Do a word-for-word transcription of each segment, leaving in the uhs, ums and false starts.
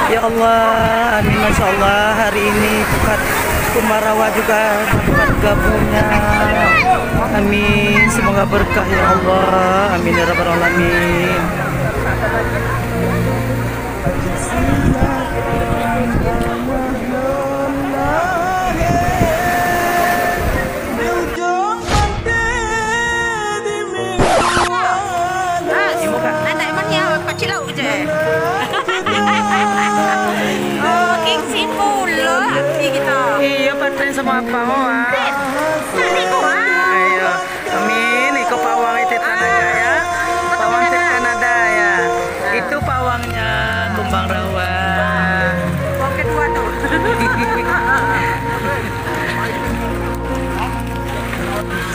Ya Allah, amin. Masya Allah, hari ini Pukat Kumbang Rawa juga dapat gabungnya. Amin, semoga berkah ya Allah. Amin ya rabbal alamin. Anak mana ya, Pak Cilok je. Oh, gengsi pula hati kita. Iya, paten sama apa, oh, ah. Ayo. Amin, ikut pawang itu Kanada ya. Pawang itu Kanada ya. Itu pawangnya Kumbang Rawa. Pawang kedua tu.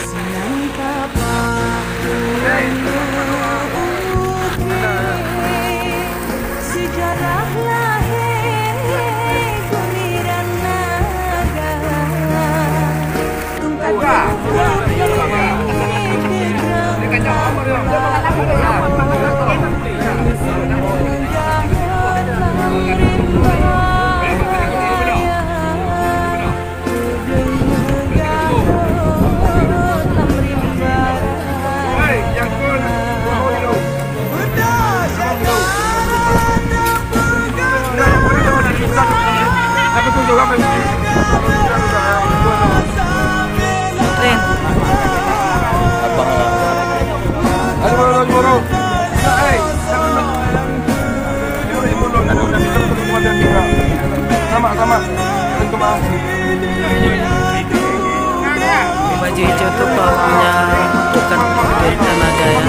Sinan Tapak Ulu Uge, sejarah lahé Gumiran Naga. Tungkat Sama, sama. Baju hijau tu pawangnya bukan Tirta Naga ya.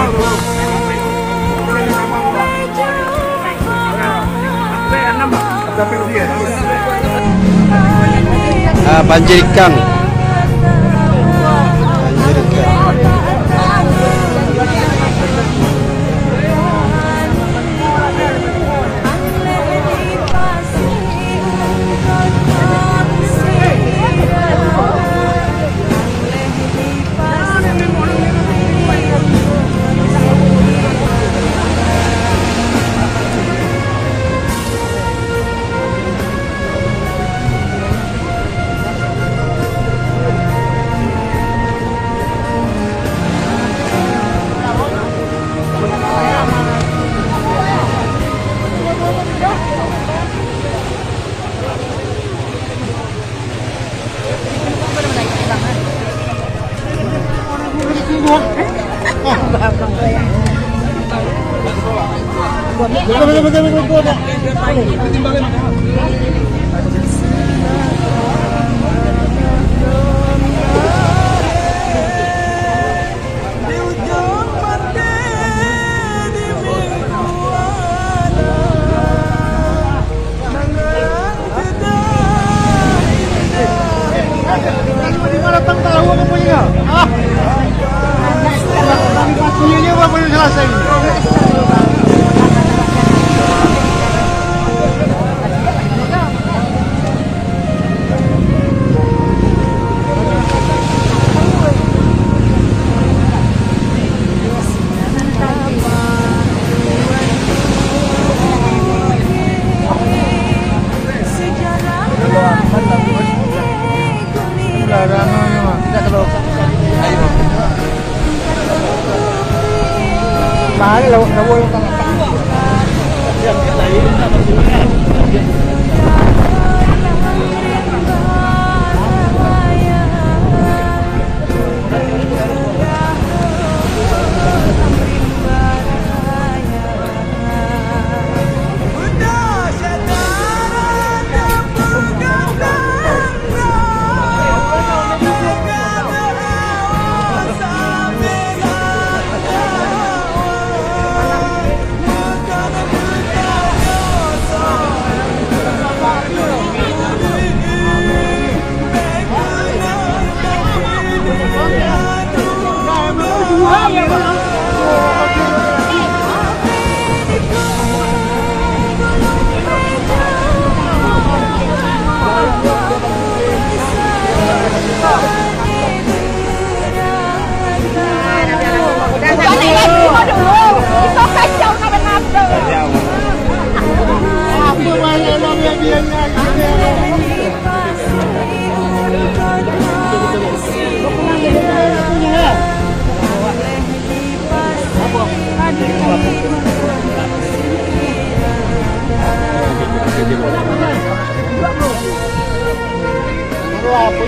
Ah, banjir ikan. Banjir ikan.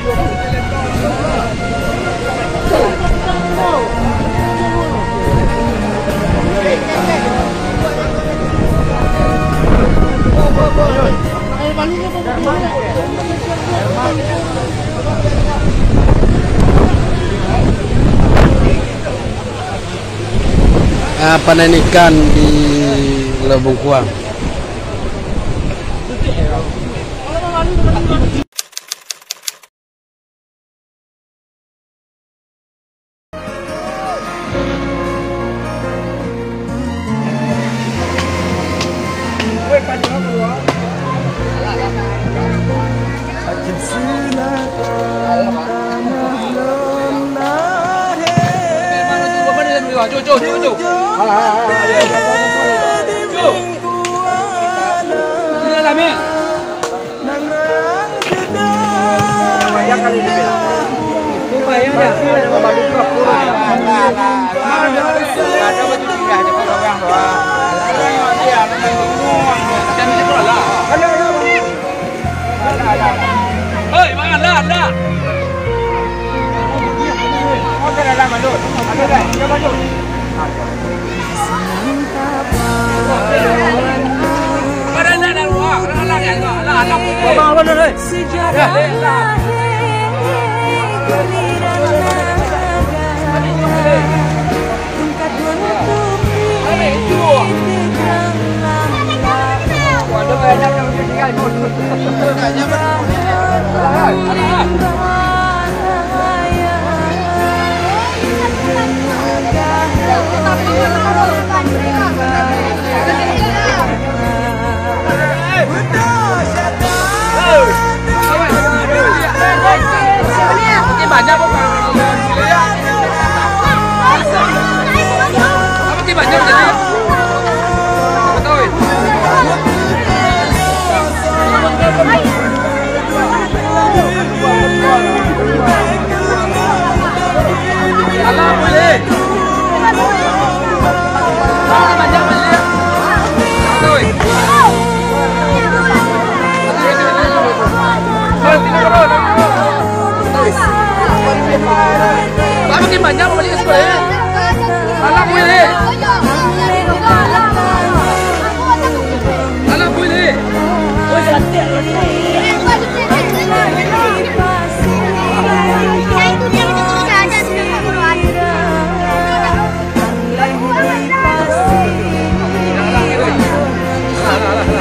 Ah, panen ikan di Lubong Kuang.